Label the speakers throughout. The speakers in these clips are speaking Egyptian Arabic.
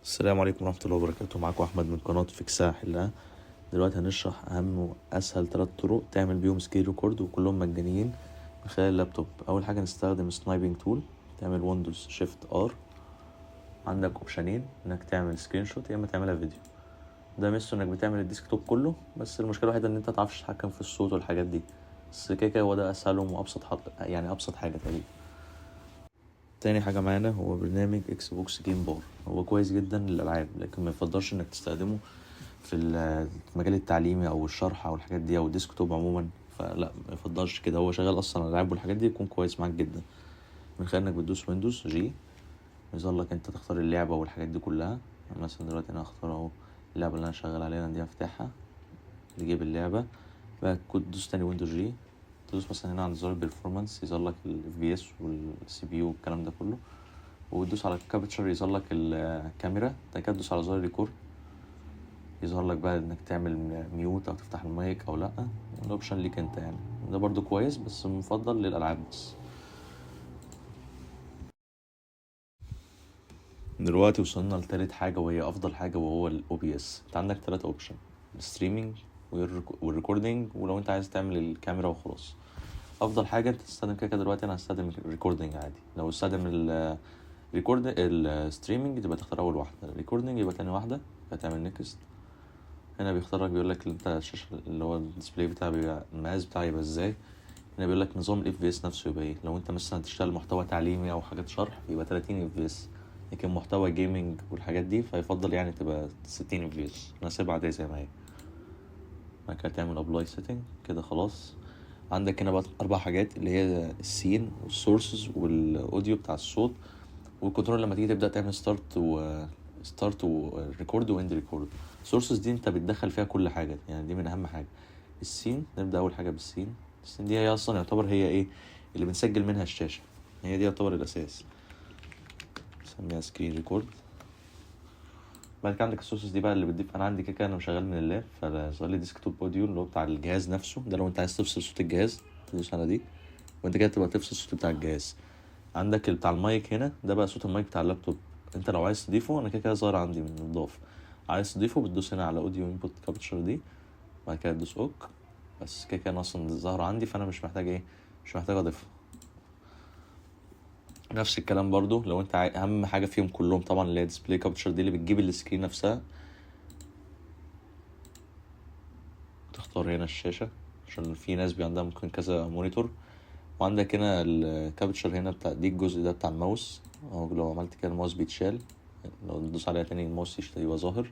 Speaker 1: السلام عليكم ورحمة الله وبركاته. معاكم أحمد من قناة فيكسها حلها. دلوقتي هنشرح أهم وأسهل 3 طرق تعمل بيهم screen record وكلهم مجانيين من خلال اللابتوب. أول حاجة نستخدم Snipping Tool، تعمل Windows Shift R. عندك option ين، إنك تعمل screenshot يا إما تعملها فيديو. ده ميزته إنك بتعمل ال desktop كله، بس المشكلة الوحيدة إن أنت متعرفش تتحكم في الصوت والحاجات دي، بس كده كده هو ده أسهلهم وأبسط حل، يعني أبسط حاجة تقريبا. تاني حاجة معانا هو برنامج Xbox Game Bar. هو كويس جدا للألعاب، لكن ما يفضلش انك تستخدمه في المجال التعليمي او الشرح او الحاجات دي او ال desktop عموما، فلا ما يفضلش كده. هو شغال اصلا على الالعاب والحاجات دي، يكون كويس معاك جدا من خلال انك بتدوس Windows G، يظهر لك انت تختار اللعبة والحاجات دي كلها. مثلا دلوقتي انا هختار اهو اللعبة اللي انا شغال عليها دي، هفتحها تجيب اللعبة بقى. كنت تدوس تاني Windows G، تدوس مثلا هنا عند زرار ال performance، يظهر لك ال FPS وال CPU والكلام ده كله، وتدوس على ال capture يظهر لك الكاميرا. بعد كده تدوس على زرار record، يظهر لك بقى انك تعمل mute او تفتح المايك او لا، ال option ليك انت يعني. ده برضو كويس بس مفضل للالعاب بس. دلوقتي وصلنا لتالت حاجة وهي افضل حاجة، وهو ال OBS. انت عندك 3 option، ال streaming وال recording، ولو انت عايز تعمل الكاميرا وخلاص. افضل حاجة انت تستخدم كده كده. دلوقتي انا هستخدم ال recording عادي. لو استخدم ال record ال streaming تبقى تختار اول واحدة، ال recording يبقى تاني واحدة، يبقى تعمل next. هنا بيختار لك، بيقول لك انت الشاشة اللي هو ال display بتاعه بيبقى المقاس بتاعه يبقى ازاي. هنا بيقول لك نظام ال FPS نفسه يبقى ايه. لو انت مثلا هتشتغل محتوى تعليمي او حاجات شرح يبقى 30 FPS، لكن محتوى gaming والحاجات دي فيفضل يعني تبقى 60 FPS. انا سايبها عادية زي ما هي. بعد كده تعمل apply setting كده خلاص. عندك هنا بقى 4 حاجات اللي هي ال scene وال sources وال audio بتاع الصوت وال control لما تيجي تبدا تعمل start و start و record و end record. sources دي انت بتدخل فيها كل حاجة، يعني دي من اهم حاجة. ال scene، نبدا اول حاجة بال scene. ال scene دي هي اصلا يعتبر هي ايه اللي بنسجل منها الشاشة، هي دي يعتبر الاساس، نسميها screen record. بعد كده عندك ال sources دي بقى اللي بتضيف. انا عندي كده كده انا شغال من اللاب، فظهر لي desktop audio اللي هو بتاع الجهاز نفسه. ده لو انت عايز تفصل صوت الجهاز تدوس على دي، وانت كده تبقى تفصل الصوت بتاع الجهاز. عندك بتاع المايك هنا، ده بقى صوت المايك بتاع اللابتوب. انت لو عايز تضيفه، انا كده كده ظاهر عندي من مضاف، عايز تضيفه بتدوس هنا على audio input capture دي، بعد كده تدوس ok. بس كده كده انا اصلا ظاهر عندي، فانا مش محتاج ايه، مش محتاج اضيفها. نفس الكلام برضو لو انت اهم حاجة فيهم كلهم طبعا اللي هي display capture دي اللي بتجيب ال screen نفسها. تختار هنا الشاشة عشان في ناس بيبقى عندها ممكن كذا monitor. وعندك هنا ال capture هنا بتاع دي الجزء ده بتاع الماوس اهو، لو عملت كده الماوس بيتشال، لو تدوس عليها تاني الماوس يبقى ظاهر.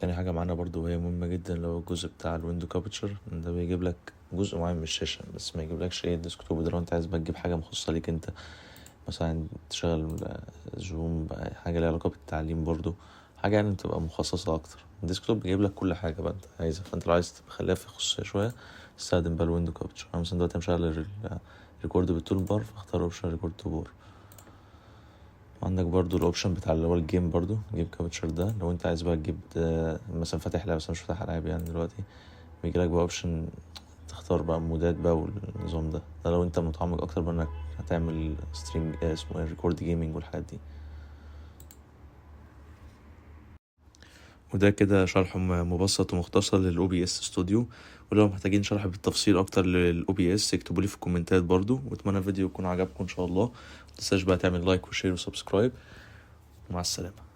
Speaker 1: تاني حاجة معانا برضو وهي مهمة جدا اللي هو الجزء بتاع ال window capture. ده بيجيب لك جزء معين من الشاشة بس، ما يجيبلكش ايه ال desktop. ده لو انت عايز بقى تجيب حاجة مخصصة ليك انت، مثلا تشغل زوم بقى، حاجة ليها علاقة بالتعليم برضو، حاجة يعني تبقى مخصصة أكتر. ال desktop بيجيب لك كل حاجة بقى انت عايزها، فانت لو عايز تخليها في خصوصية شوية استخدم بقى ال window capture. انا مثلا دلوقتي مشغل ال record بال toolbar، فاختار option record toolbar. عندك برضو ال option بتاع اللي هو ال game، برضو game capture ده لو انت عايز بقى تجيب مثلا فاتح لعبة، بس أنا مش فاتح العاب يعني دلوقتي، بيجيلك بقى option تختار بقى mode ات بقى والنظام ده. ده لو انت متعمق اكتر بقى انك هتعمل stream، اسمه ايه، record gaming والحاجات دي. وده كده شرح مبسط ومختصر لل OBS Studio. ولو محتاجين شرح بالتفصيل اكتر لل OBS اكتبوا لي في الكومنتات برضو. واتمنى الفيديو يكون عجبكم ان شاء الله. متنساش بقى تعمل like و share و subscribe، ومع السلامة.